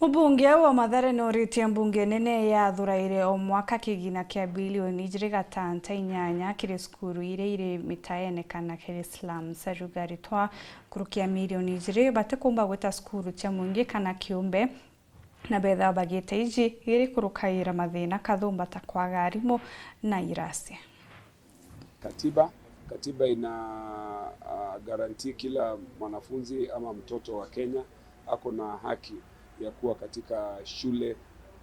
Mubunge wa Mathare noritie mbunge nene yathuraire o mwaka kigina kia bilioni ijiri gatanta inyanya kiri cukuru iria iri mitaene kana kiri slums. Aruga ritwa kurukia milioni ijiri batikumba gwita cukuru cia mwingi kana kiumbe na betha bagite iji iri kurukaira mathina kathumba ta kwaga arimu na irasi. Katiba ina guarantee kila mwanafunzi ama mtoto wa Kenya ako na haki ya kuwa katika shule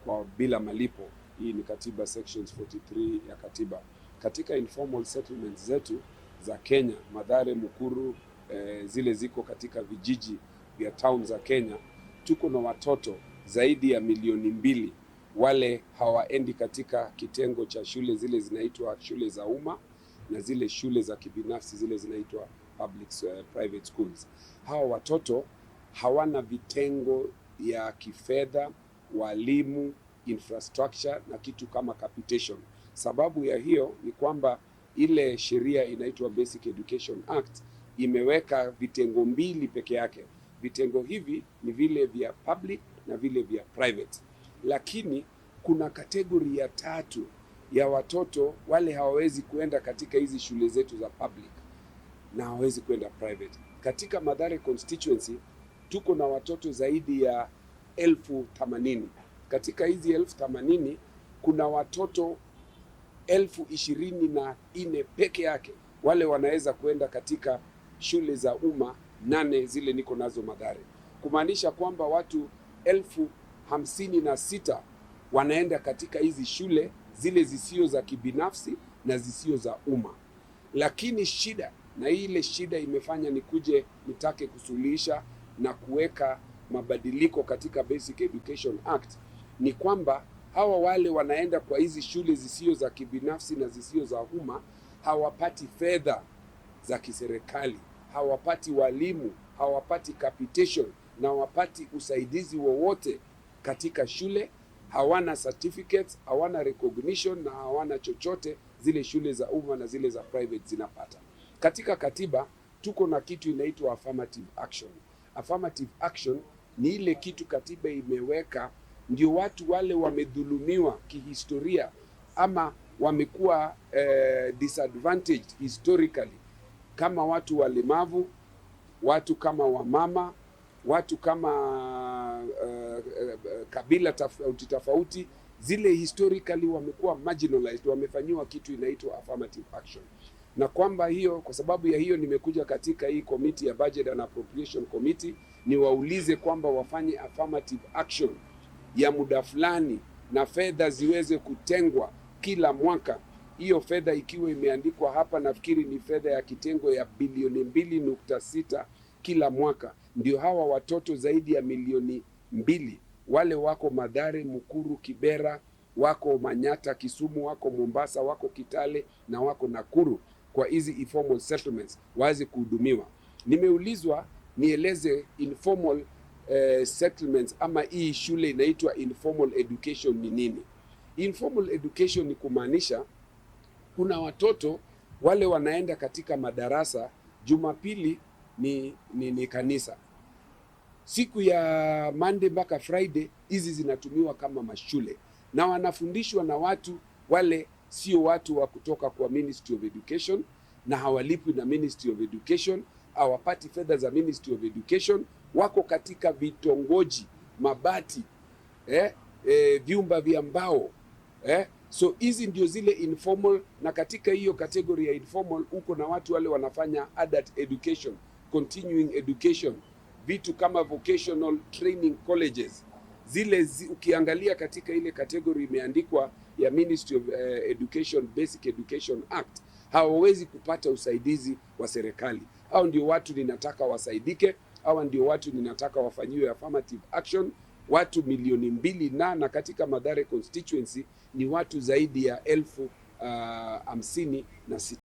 kwa bila malipo. Hii ni katiba sections 43 ya katiba. Katika informal settlements zetu za Kenya, Mathare, Mukuru, zile ziko katika vijiji vya town za Kenya, tuko na watoto zaidi ya milioni 2 wale hawaendi katika kitengo cha shule zile zinaitwa shule za umma na zile shule za kibinafsi zile zinaitwa public, private schools. Hawa watoto hawana vitengo ya kifedha, walimu, infrastructure na kitu kama capitation. Sababu ya hiyo ni kwamba ile sheria inaitwa Basic Education Act imeweka vitengo mbili peke yake. Vitengo hivi ni vile vya public na vile vya private, lakini kuna category ya tatu ya watoto wale hawawezi kuenda katika hizi shule zetu za public na hawawezi kuenda private. Katika Mathare constituency tuko na watoto zaidi ya 80,000. Katika hizi 80,000 kuna watoto 24,000 peke yake wale wanaweza kuenda katika shule za umma nane zile niko nazo Mathare, kumaanisha kwamba watu 56,000 wanaenda katika hizi shule zile zisio za kibinafsi na zisio za umma. Lakini shida na ile shida imefanya nikuje nitake kusuluhisha na kuweka mabadiliko katika Basic Education Act ni kwamba hawa wale wanaenda kwa hizi shule zisio za kibinafsi na zisio za umma hawapati fedha za kiserikali, hawapati walimu, hawapati capitation na hawapati usaidizi wowote katika shule, hawana certificates, hawana recognition na hawana chochote zile shule za umma na zile za private zinapata. Katika katiba tuko na kitu inaitwa affirmative action. Affirmative action ni ile kitu katiba imeweka ndio watu wale wamedhulumiwa kihistoria ama wamekuwa disadvantaged historically, kama watu walemavu, watu kama wamama, watu kama kabila tofauti tofauti, zile historically wamekuwa marginalized, wamefanyiwa kitu inaitwa affirmative action, na kwamba hiyo, kwa sababu ya hiyo nimekuja katika hii committee ya Budget and Appropriation Committee niwaulize kwamba wafanye affirmative action ya muda fulani na fedha ziweze kutengwa kila mwaka. Hiyo fedha ikiwa imeandikwa hapa, nafikiri ni fedha ya kitengo ya bilioni 2.6 kila mwaka, ndio hawa watoto zaidi ya milioni 2 wale wako Mathare, Mukuru, Kibera, wako Manyata, Kisumu, wako Mombasa, wako Kitale na wako Nakuru kwa hizi informal settlements waweze kuhudumiwa. Nimeulizwa nieleze informal settlements ama hii shule inaitwa informal education ni nini? Informal education ni kumaanisha kuna watoto wale wanaenda katika madarasa Jumapili ni kanisa, siku ya Monday mpaka Friday hizi zinatumiwa kama mashule na wanafundishwa na watu wale sio watu wa kutoka kwa Ministry of Education na hawalipwi na Ministry of Education, hawapati fedha za Ministry of Education, wako katika vitongoji, mabati, vyumba vya mbao. So hizi ndio zile informal, na katika hiyo category ya informal uko na watu wale wanafanya adult education, continuing education, vitu kama vocational training colleges zile ukiangalia katika ile category imeandikwa ya Ministry of Education Basic Education Act, hawawezi kupata usaidizi wa serikali. Hao ndio watu ninataka wasaidike, hawa ndio watu ninataka wafanyiwe affirmative action, watu milioni 2 na katika Mathare constituency ni watu zaidi ya 56,000.